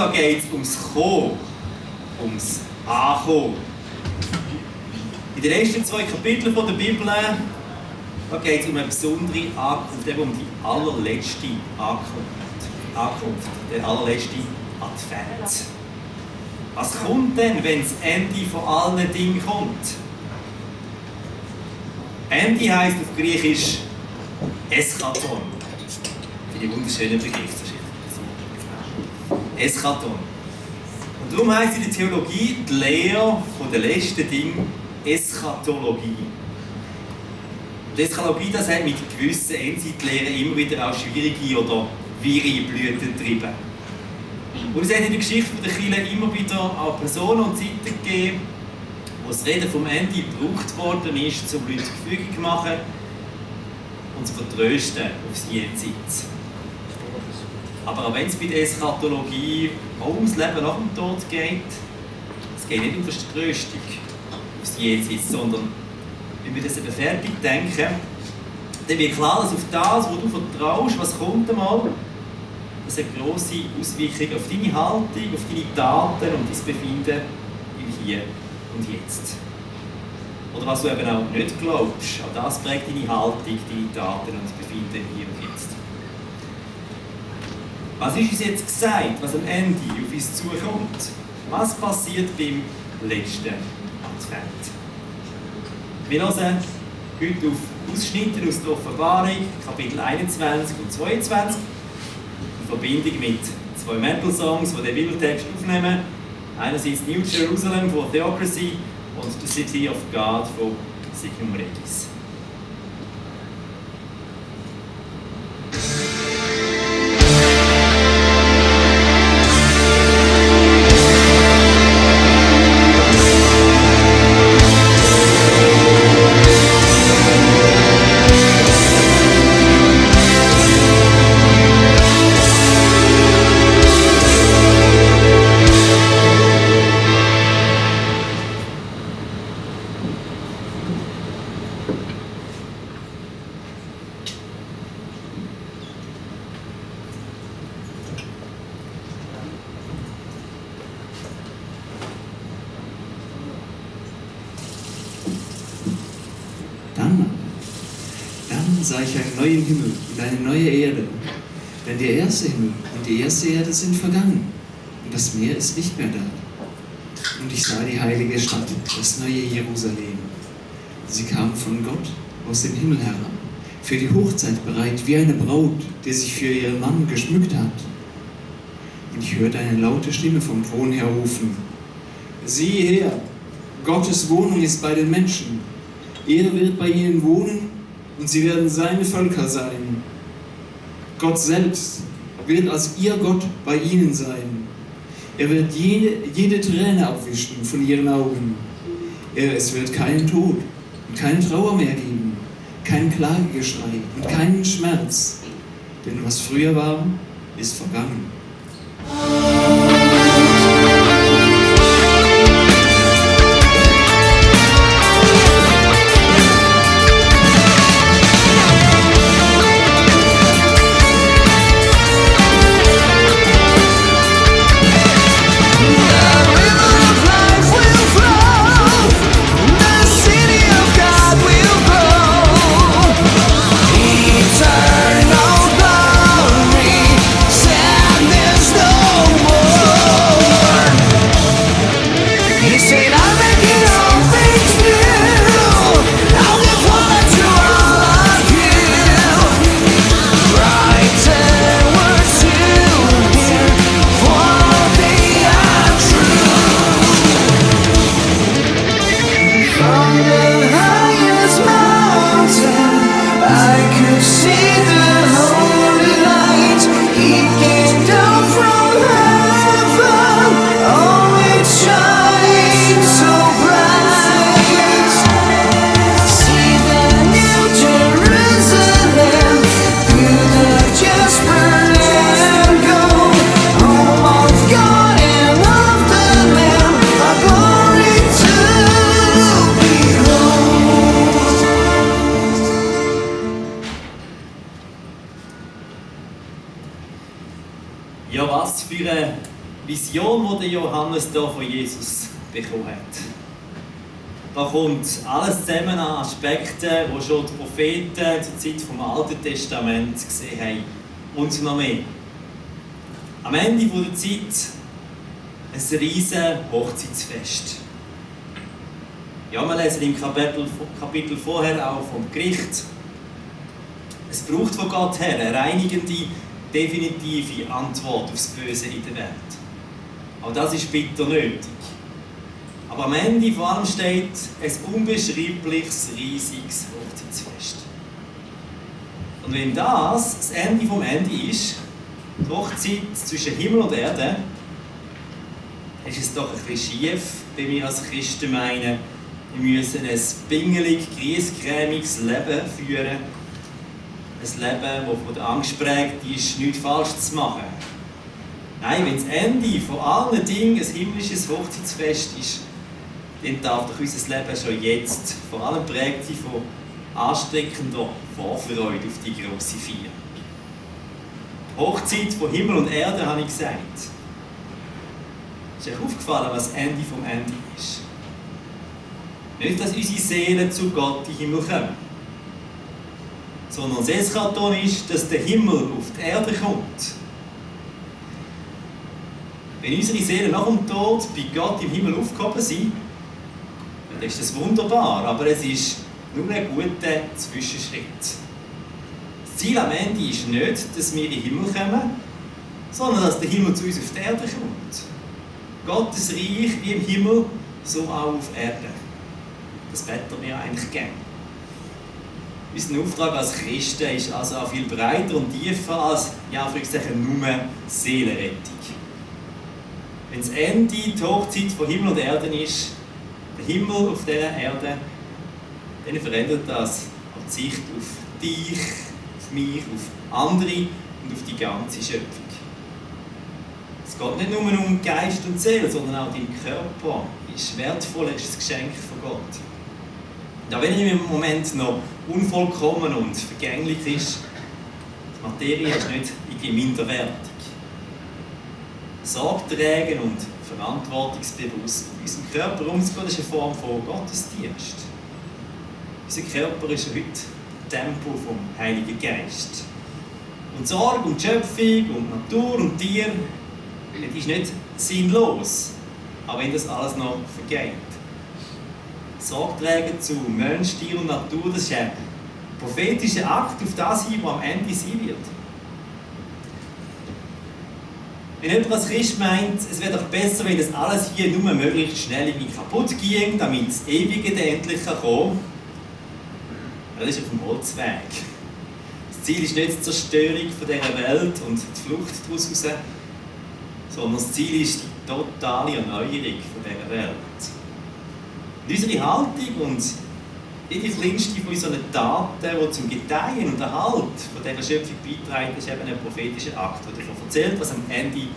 da geht es ums Kommen, ums Ankommen. In den ersten 2 Kapiteln der Bibel da geht es um eine besondere Ankunft, eben um die allerletzte Ankunft, der allerletzte Advent. Was kommt denn, wenn das Ende von allen Dingen kommt? Ende heisst auf Griechisch Eschaton. Für die wunderschönen Begriffe. Eschaton. Und darum heisst in der Theologie die Lehre von den letzten Dingen Eschatologie. Und Eschatologie, das hat mit gewissen Endzeitlehren immer wieder auch schwierige oder wirre Blüten getrieben. Und es hat in der Geschichte der Kirche immer wieder auch Personen und Zeiten gegeben, wo das Reden vom Ende gebraucht worden ist, um Leute gefügig zu machen und zu vertrösten auf das Jenseits. Aber auch wenn es bei der Eschatologie auch ums Leben nach dem Tod geht, es geht nicht um Vertröstung aufs Jenseits, sondern wenn wir das eben fertig denken, dann wird klar, dass auf das, wo du vertraust, was kommt einmal, das hat grosse Auswirkungen auf deine Haltung, auf deine Taten und dein Befinden im Hier und Jetzt. Oder was du eben auch nicht glaubst, auch das prägt deine Haltung, deine Taten und das Befinden im Hier und Jetzt. Was ist uns jetzt gesagt, was am Ende auf uns zukommt? Was passiert beim letzten Advent? Wir hören heute auf Ausschnitte aus der Offenbarung, Kapitel 21 und 22, in Verbindung mit 2 Metal-Songs, die den Bibeltext aufnehmen. Einerseits New Jerusalem von Theocracy und The City of God von Signum Regis. Dann sah ich einen neuen Himmel und eine neue Erde. Denn der erste Himmel und die erste Erde sind vergangen und das Meer ist nicht mehr da. Und ich sah die heilige Stadt, das neue Jerusalem. Sie kam von Gott aus dem Himmel herab, für die Hochzeit bereit, wie eine Braut, die sich für ihren Mann geschmückt hat. Und ich hörte eine laute Stimme vom Thron her rufen: Siehe her, Gottes Wohnung ist bei den Menschen. Er wird bei ihnen wohnen und sie werden seine Völker sein. Gott selbst wird als ihr Gott bei ihnen sein. Er wird jede Träne abwischen von ihren Augen. Es wird keinen Tod und keine Trauer mehr geben, kein Klagegeschrei und keinen Schmerz. Denn was früher war, ist vergangen. Ja, was für eine Vision, die der Johannes hier von Jesus bekommen hat. Da kommt alles zusammen an Aspekten, die schon die Propheten zur Zeit vom Alten Testament gesehen haben. Und noch mehr. Am Ende der Zeit ein riesiges Hochzeitsfest. Ja, wir lesen im Kapitel vorher auch vom Gericht. Es braucht von Gott her eine reinigende, definitive Antwort aufs Böse in der Welt. Aber das ist bitter nötig. Aber am Ende vor allem steht ein unbeschreibliches, riesiges Hochzeitsfest. Und wenn das Ende vom Ende ist, die Hochzeit zwischen Himmel und Erde, ist es doch ein bisschen schief, wenn wir als Christen meinen, wir müssen ein pingelig, griesgrämiges Leben führen. Ein Leben, das von der Angst geprägt ist, nichts falsch zu machen. Nein, wenn das Ende von allen Dingen ein himmlisches Hochzeitsfest ist, dann darf doch unser Leben schon jetzt vor allem prägt sein von ansteckender Vorfreude auf die grosse Feier. Die Hochzeit von Himmel und Erde, habe ich gesagt. Ist euch aufgefallen, was das Ende vom Ende ist? Nicht, dass unsere Seelen zu Gott in den Himmel kommen, sondern das Eschaton ist, dass der Himmel auf die Erde kommt. Wenn unsere Seelen nach dem Tod bei Gott im Himmel aufgehoben sind, dann ist das wunderbar, aber es ist nur ein guter Zwischenschritt. Das Ziel am Ende ist nicht, dass wir in den Himmel kommen, sondern dass der Himmel zu uns auf die Erde kommt. Gottes Reich wie im Himmel, so auch auf Erde. Das beten wir eigentlich gerne. Unser Auftrag als Christen ist also auch viel breiter und tiefer als ja, nur Seelenrettung. Wenn das Ende die Hochzeit von Himmel und Erde ist, der Himmel auf dieser Erde, dann verändert das auch die Sicht auf dich, auf mich, auf andere und auf die ganze Schöpfung. Es geht nicht nur um Geist und Seele, sondern auch dein Körper ist wertvoll, ist das Geschenk von Gott. Und auch wenn er im Moment noch unvollkommen und vergänglich ist, die Materie ist nicht irgendwie minderwertig. Sorge tragen und verantwortungsbewusst mit unserem Körper umzugehen, ist eine Form von Gottesdienst. Unser Körper ist heute Tempel vom Heiligen Geist. Und Sorge um die Schöpfung, um die Natur und die Tiere, das ist nicht sinnlos, auch wenn das alles noch vergeht. Sorge tragen zu Mensch, Tier und Natur, das ist ein prophetischer Akt auf das hin, was am Ende sein wird. Wenn jemand als Christ meint, es wäre doch besser, wenn das alles hier nur möglichst schnell irgendwie kaputt ging, damit das Ewige endlich kommen kann, das ist auf dem Holzweg. Das Ziel ist nicht die Zerstörung von dieser Welt und die Flucht daraus raus, sondern das Ziel ist die totale Erneuerung von dieser Welt. Und unsere Haltung und jede kleinste von unseren Taten, die zum Gedeihen und Erhalt von dieser Schöpfung beitragen, ist eben ein prophetischer Akt, der davon erzählt, was am Ende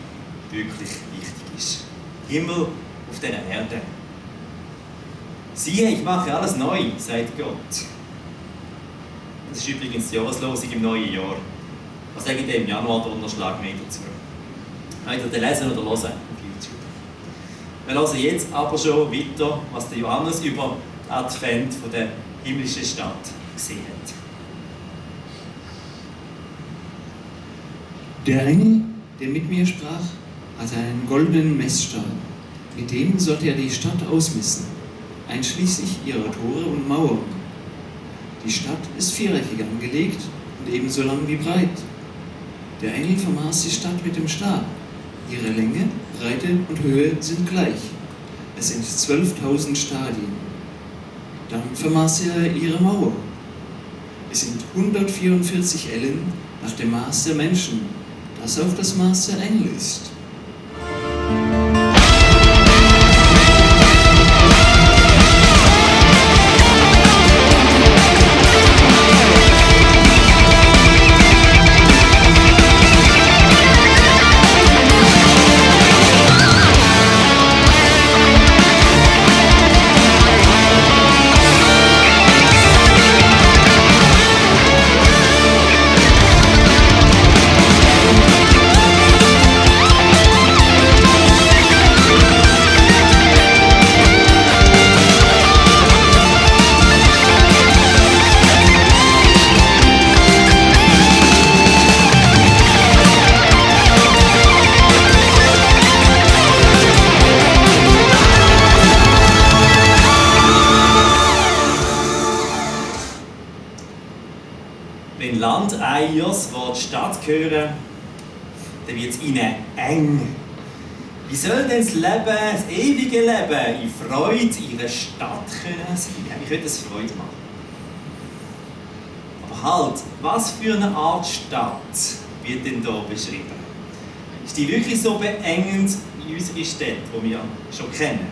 wirklich wichtig ist. Himmel auf dieser Erde. Siehe, ich mache alles neu, sagt Gott. Das ist übrigens die Jahreslosung im neuen Jahr. Was sage ich im Januar-Donnerschlag mehr dazu? Könnt ihr lesen oder hören auf YouTube. Wir hören jetzt aber schon weiter, was der Johannes über den Advent von der himmlischen Stadt gesehen hat. Der Engel, der mit mir sprach, hatte einen goldenen Messstab. Mit dem sollte er die Stadt ausmessen, einschließlich ihrer Tore und Mauern. Die Stadt ist viereckig angelegt und ebenso lang wie breit. Der Engel vermaß die Stadt mit dem Stab. Ihre Länge, Breite und Höhe sind gleich. Es sind 12.000 Stadien. Dann vermaß er ihre Mauer. Es sind 144 Ellen nach dem Maß der Menschen, das auch das Maß der Engel ist. Wenn Landeier das Wort Stadt hören, dann wird es ihnen eng. Wie soll denn das Leben, das ewige Leben in Freude in einer Stadt können sein? Wie könnte es Freude machen? Aber halt, was für eine Art Stadt wird denn hier beschrieben? Ist die wirklich so beengend wie unsere Städte, die wir schon kennen?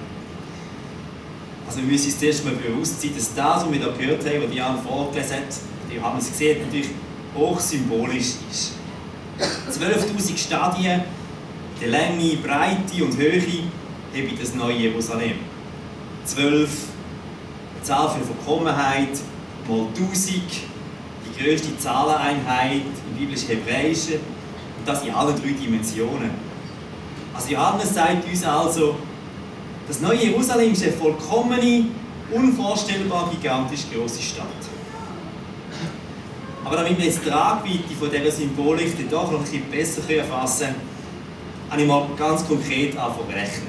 Also wir müssen uns zuerst mal bewusst sein, dass das, was wir hier gehört haben, was Jan vorgelesen hat, Johannes gesehen hat, natürlich hochsymbolisch ist. 12'000 Stadien, die Länge, Breite und Höhe haben das neue Jerusalem. 12, eine Zahl für Vollkommenheit, mal 1000, die grösste Zahleneinheit im biblischen Hebräischen, und das in allen 3 Dimensionen. Also Johannes sagt uns also, das neue Jerusalem ist eine vollkommene, unvorstellbar gigantisch grosse Stadt. Aber damit wir jetzt die Tragweite von dieser Symbolik doch noch ein bisschen besser erfassen können, habe ich mal ganz konkret angefangen zu rechnen.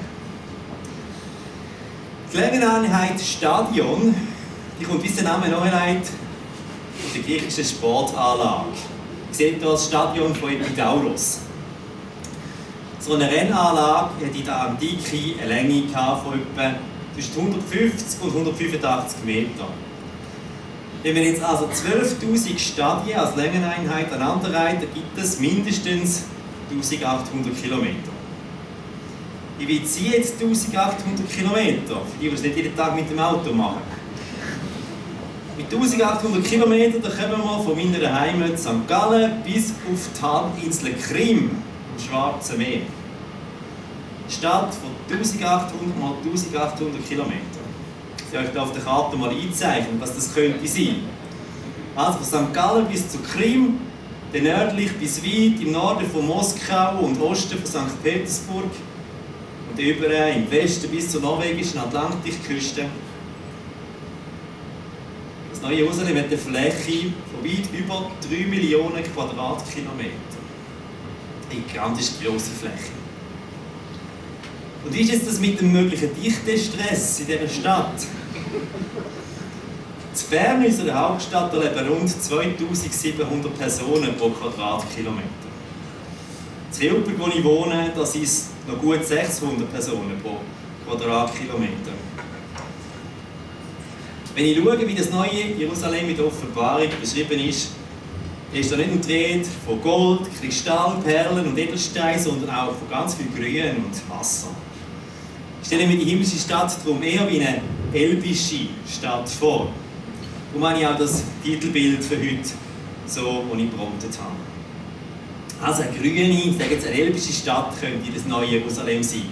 Die Längeneinheit Stadion, die kommt, wie es der Name nachleitet, aus der griechischen Sportanlage. Ihr seht hier das Stadion von Epidauros. So eine Rennanlage hat in der Antike eine Länge von etwa zwischen 150 und 185 Meter. Wenn wir jetzt also 12'000 Stadien als Längeneinheit aneinanderreihen, dann gibt es mindestens 1800 Kilometer. Ich will Sie jetzt 1800 Kilometer, für die es nicht jeden Tag mit dem Auto machen. Mit 1800 Kilometern kommen wir von meiner Heimat St. Gallen bis auf die Halbinsel Krim am Schwarzen Meer. Eine Stadt von 1800 mal 1800 Kilometern. Ich habe euch auf der Karte mal einzeichnen, was das könnte sein. Also von St. Gallen bis zur Krim, dann nördlich bis weit im Norden von Moskau und Osten von St. Petersburg und über im Westen bis zur norwegischen Atlantikküste. Das neue Jerusalem hat eine Fläche von weit über 3 Millionen Quadratkilometer. Eine gigantisch grosse Fläche. Und wie ist jetzt das mit dem möglichen Dichtestress in dieser Stadt? In Bern, unserer Hauptstadt, da leben rund 2700 Personen pro Quadratkilometer. In Hilbert, wo ich wohne, das sind noch gut 600 Personen pro Quadratkilometer. Wenn ich schaue, wie das neue Jerusalem in der Offenbarung beschrieben ist da nicht nur die Rede von Gold, Kristall, Perlen und Edelstein, sondern auch von ganz viel Grün und Wasser. Ich stelle mir die himmlische Stadt darum eher wie eine elbische Stadt vor. Darum habe ich auch das Titelbild für heute so, das ich promptet habe. Also eine grüne, ich sage jetzt eine elbische Stadt könnte das neue Jerusalem sein.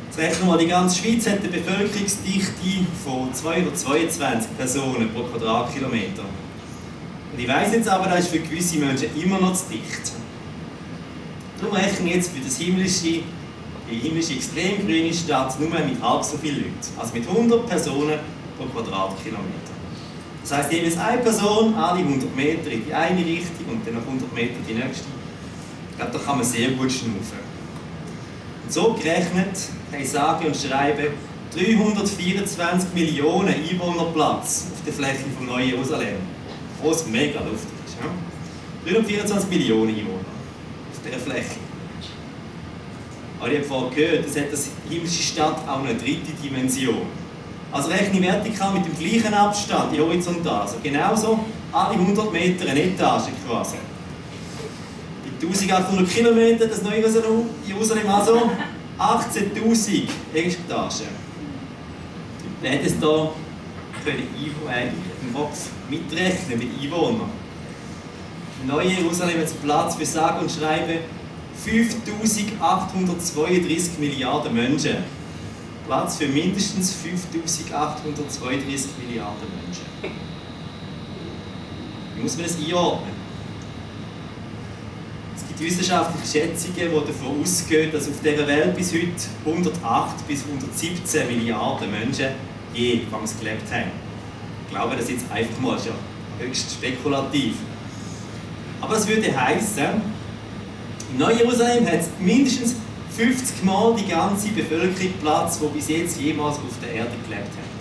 Jetzt rechnen wir mal, die ganze Schweiz hat eine Bevölkerungsdichte von 222 Personen pro Quadratkilometer. Und ich weiss jetzt aber, das ist für gewisse Menschen immer noch zu dicht. Darum rechnen wir jetzt für die himmlische extrem grüne Stadt nur mit halb so vielen Leuten. Also mit 100 Personen pro Quadratkilometer. Das heisst, jeweils eine Person, alle 100 Meter in die eine Richtung und dann noch 100 Meter in die nächste. Ich glaube, da kann man sehr gut schnaufen. Und so gerechnet haben sage und schreibe 324 Millionen Einwohnerplatz auf der Fläche vom neuen Jerusalem. Was mega luftig ist. Ja? 324 Millionen Einwohner auf dieser Fläche. Aber ich habe vorhin gehört, es hat das himmlische Stadt auch eine dritte Dimension. Also rechne vertikal mit dem gleichen Abstand, die horizontal. Also genauso alle 100 Meter eine Etage quasi. Mit 1800 Kilometern das neue Jerusalem also 18.000 Etagen. Wer hat es hier im Kopf mitrechnen mit Einwohnern? Im neuen Jerusalem hat es Platz für sage und schreibe 5.832 Milliarden Menschen. Platz für mindestens 5.832 Milliarden Menschen. Wie muss man das einordnen? Es gibt wissenschaftliche Schätzungen, die davon ausgehen, dass auf dieser Welt bis heute 108 bis 117 Milliarden Menschen jeweils gelebt haben. Ich glaube, das ist jetzt einfach mal schon höchst spekulativ. Aber das würde heißen, im neuen Jerusalem hat es mindestens 50 Mal die ganze Bevölkerung Platz, die bis jetzt jemals auf der Erde gelebt hat.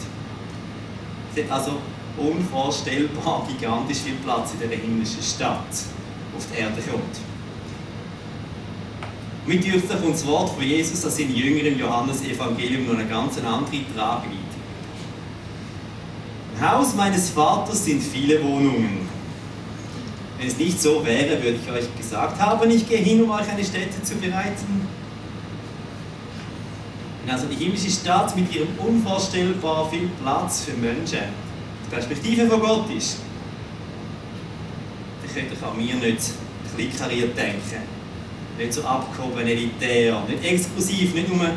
Es hat also unvorstellbar gigantisch viel Platz in dieser himmlischen Stadt auf die Erde kommt. Mir dürfte kommt das Wort von Jesus an seine Jünger im Johannes-Evangelium noch eine ganz andere Tragweite. Im Haus meines Vaters sind viele Wohnungen. Wenn es nicht so wäre, würde ich euch gesagt haben, ich gehe hin, um euch eine Stätte zu bereiten. Wenn also die himmlische Stadt mit ihrem unvorstellbar viel Platz für Menschen die Perspektive von Gott ist, dann könnt ihr an mir nicht kleinkariert denken. Nicht so abgehoben, elitär, nicht exklusiv, nicht nur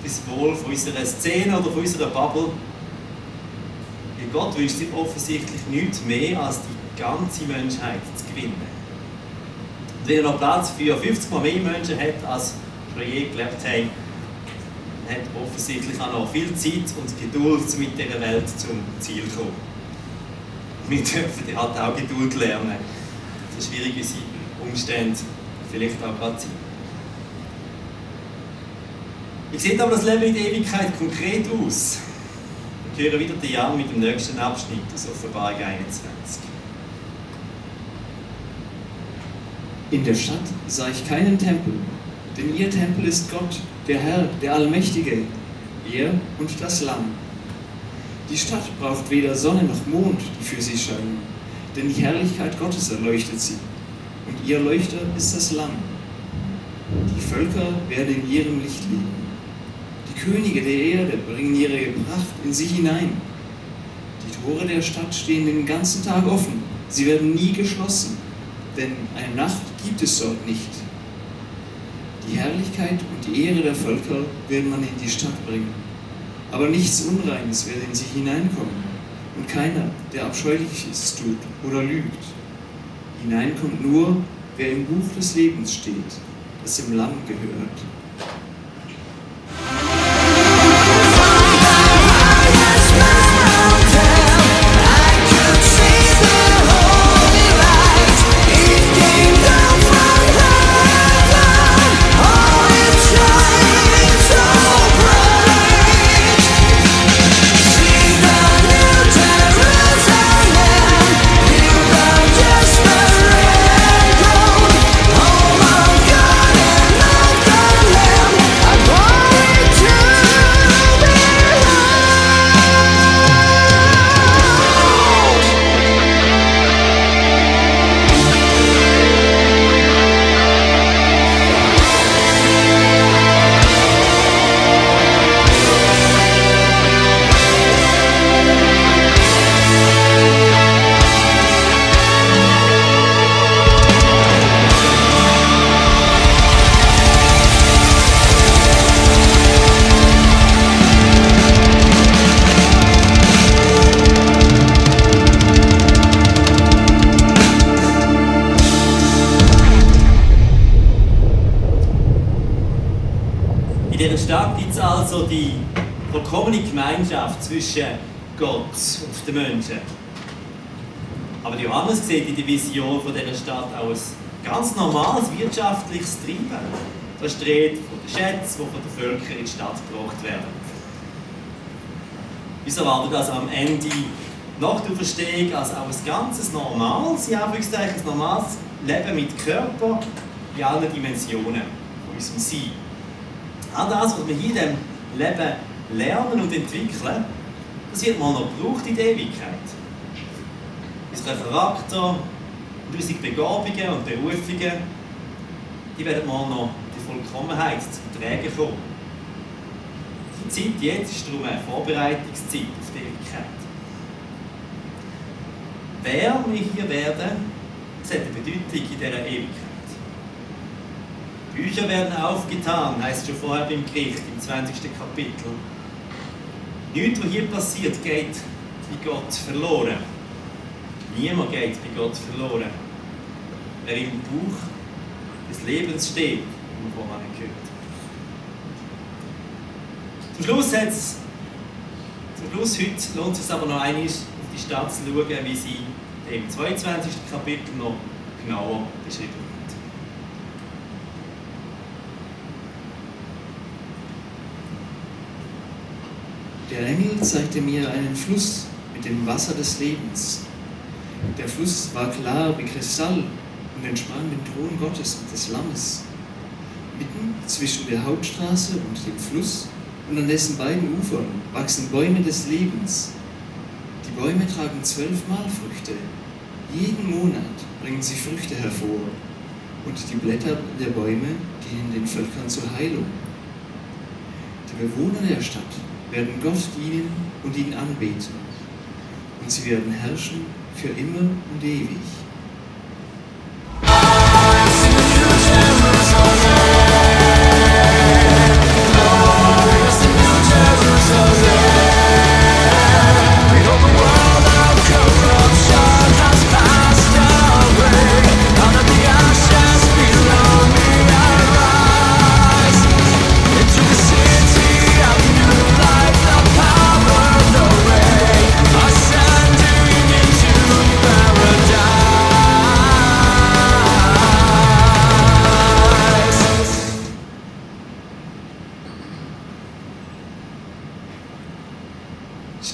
das Wohl von unserer Szene oder von unserer Bubble. Weil Gott wünscht sich offensichtlich nichts mehr, als die ganze Menschheit zu gewinnen. Und wenn er noch Platz für 50 Mal mehr Menschen hat, als schon je gelebt haben, hat offensichtlich auch noch viel Zeit und Geduld, um mit dieser Welt zum Ziel zu kommen. Wir dürfen halt auch Geduld lernen. So schwierig unsere Umstände vielleicht auch gerade sein. Wie sieht aber das Leben in der Ewigkeit konkret aus? Wir hören wieder den Jan mit dem nächsten Abschnitt aus Offenbarung 21. In der Stadt sah ich keinen Tempel, denn ihr Tempel ist Gott, der Herr, der Allmächtige, er und das Lamm. Die Stadt braucht weder Sonne noch Mond, die für sie scheinen, denn die Herrlichkeit Gottes erleuchtet sie, und ihr Leuchter ist das Lamm. Die Völker werden in ihrem Licht leben. Die Könige der Erde bringen ihre Pracht in sie hinein. Die Tore der Stadt stehen den ganzen Tag offen, sie werden nie geschlossen, denn eine Nacht gibt es dort nicht. Die Herrlichkeit und die Ehre der Völker wird man in die Stadt bringen. Aber nichts Unreines wird in sie hineinkommen und keiner, der Abscheuliches tut oder lügt. Hineinkommt nur, wer im Buch des Lebens steht, das dem Lamm gehört. In dieser Stadt gibt es also die vollkommene Gemeinschaft zwischen Gott und den Menschen. Aber Johannes sieht in der Vision von dieser Stadt auch ein ganz normales wirtschaftliches Treiben. Da steht von den Schätzen, die von den Völkern in die Stadt gebracht werden. Uns erwartet also am Ende nach der Auferstehung als auch ein ganzes normales, ein normales Leben mit Körper in allen Dimensionen von unserem Sein. All das, was wir hier in diesem Leben lernen und entwickeln, das wird mal noch gebraucht in der Ewigkeit. Unser Charakter und unsere Begabungen und Berufungen, die werden mal noch die Vollkommenheit zum Tragen kommen. Die Zeit jetzt ist darum eine Vorbereitungszeit auf die Ewigkeit. Wer wir hier werden, das hat eine Bedeutung in dieser Ewigkeit. Bücher werden aufgetan, heisst schon vorher beim Gericht, im 20. Kapitel. Nichts, was hier passiert, geht bei Gott verloren. Niemand geht bei Gott verloren. Wer im Buch des Lebens steht, wovon man gehört. Zum Schluss heute lohnt es sich aber noch einmal auf die Stadt zu schauen, wie sie im 22. Kapitel noch genauer beschrieben wird. Der Engel zeigte mir einen Fluss mit dem Wasser des Lebens. Der Fluss war klar wie Kristall und entsprang dem Thron Gottes und des Lammes. Mitten zwischen der Hauptstraße und dem Fluss und an dessen beiden Ufern wachsen Bäume des Lebens. Die Bäume tragen 12 Mahlfrüchte. Jeden Monat bringen sie Früchte hervor. Und die Blätter der Bäume dienen den Völkern zur Heilung. Die Bewohner der Stadt werden Gott dienen und ihn anbeten. Und sie werden herrschen für immer und ewig.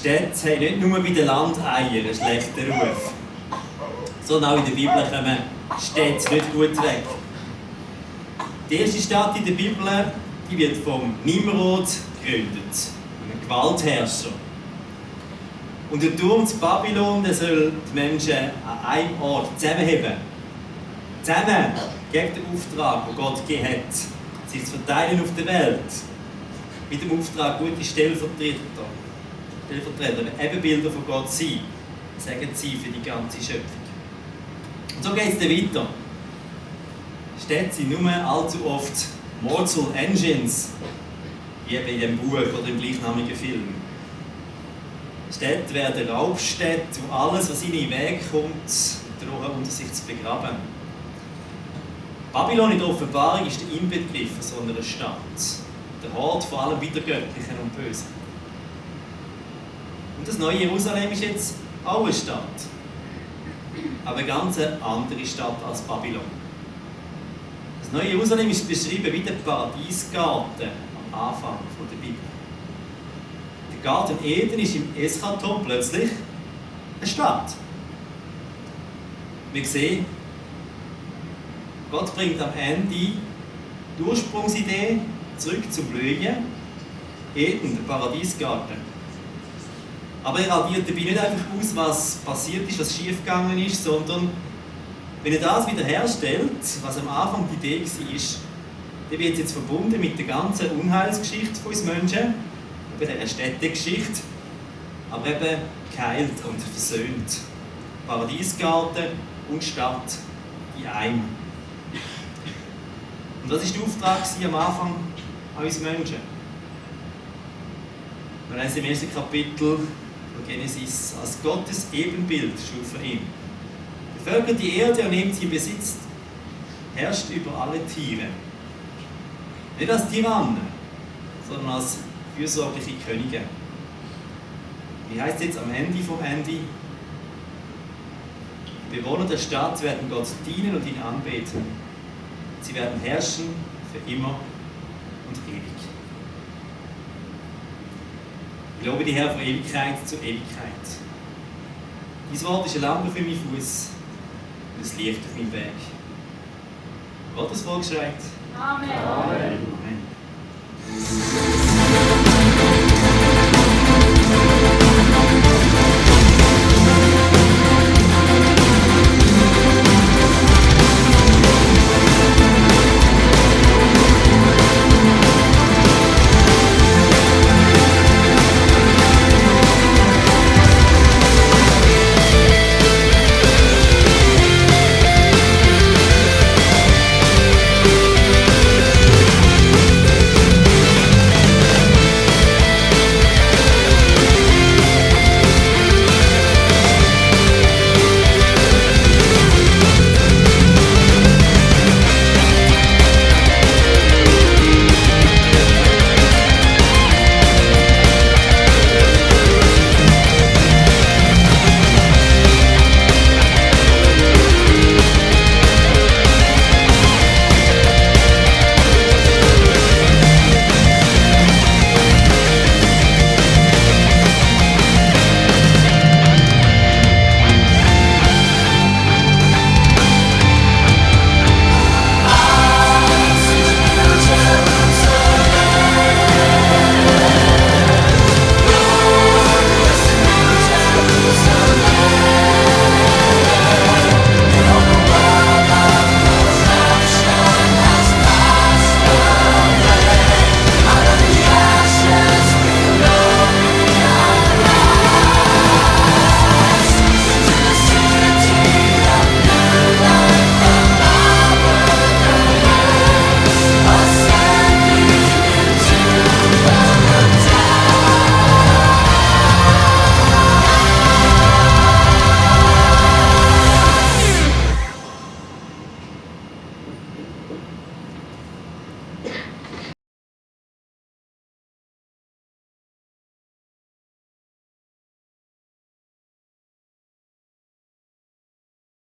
Städte haben nicht nur bei den Landeiern einen schlechten Ruf, sondern auch in der Bibel kommen Städte nicht gut weg. Die erste Stadt in der Bibel die wird vom Nimrod gegründet, einem Gewaltherrscher. Und der Turm zu Babylon der soll die Menschen an einem Ort zusammenheben. Zusammen gegen den Auftrag, den Gott gegeben hat, sich zu verteilen auf der Welt. Mit dem Auftrag, gute Stellvertreter, Ebenbilder von Gott sein, sagen sie für die ganze Schöpfung. Und so geht es dann weiter. Städte sind nur allzu oft Mortal Engines, wie eben in dem Buch oder im gleichnamigen Film. Städte werden Raubstädte, wo alles, was ihnen in den Weg kommt, drohen unter sich zu begraben. Babylon in der Offenbarung ist der Inbegriff so einer Stadt. Der Hort vor allem Widergöttlichen und Bösen. Und das neue Jerusalem ist jetzt auch eine Stadt. Aber eine ganz andere Stadt als Babylon. Das neue Jerusalem ist beschrieben wie der Paradiesgarten am Anfang der Bibel. Der Garten Eden ist im Eschaton plötzlich eine Stadt. Wir sehen, Gott bringt am Ende die Ursprungsidee zurück zum Blühen. Eden, der Paradiesgarten. Aber er radiert dabei nicht einfach aus, was passiert ist, was schiefgegangen ist, sondern wenn er das wiederherstellt, was am Anfang die Idee war, dann wird es jetzt verbunden mit der ganzen Unheilsgeschichte von uns Menschen, mit dieser Städtegeschichte, aber eben geheilt und versöhnt. Paradiesgarten und Stadt in einem. Und das war der Auftrag am Anfang an uns Menschen. Wir lesen im ersten Kapitel von Genesis: Als Gottes Ebenbild schuf er ihn. Bevölkert die Erde und nimmt sie in Besitz, herrscht über alle Tiere. Nicht als Tyrannen, sondern als fürsorgliche Könige. Wie heißt es jetzt am Ende vom Ende? Die Bewohner der Stadt werden Gott dienen und ihn anbeten. Sie werden herrschen für immer und ewig. Ich lobe die Herr von Ewigkeit zu Ewigkeit. Dieses Wort ist eine Lampe für meinen Fuß und ein Licht auf meinem Weg. Gottes Volk schreit. Amen. Amen.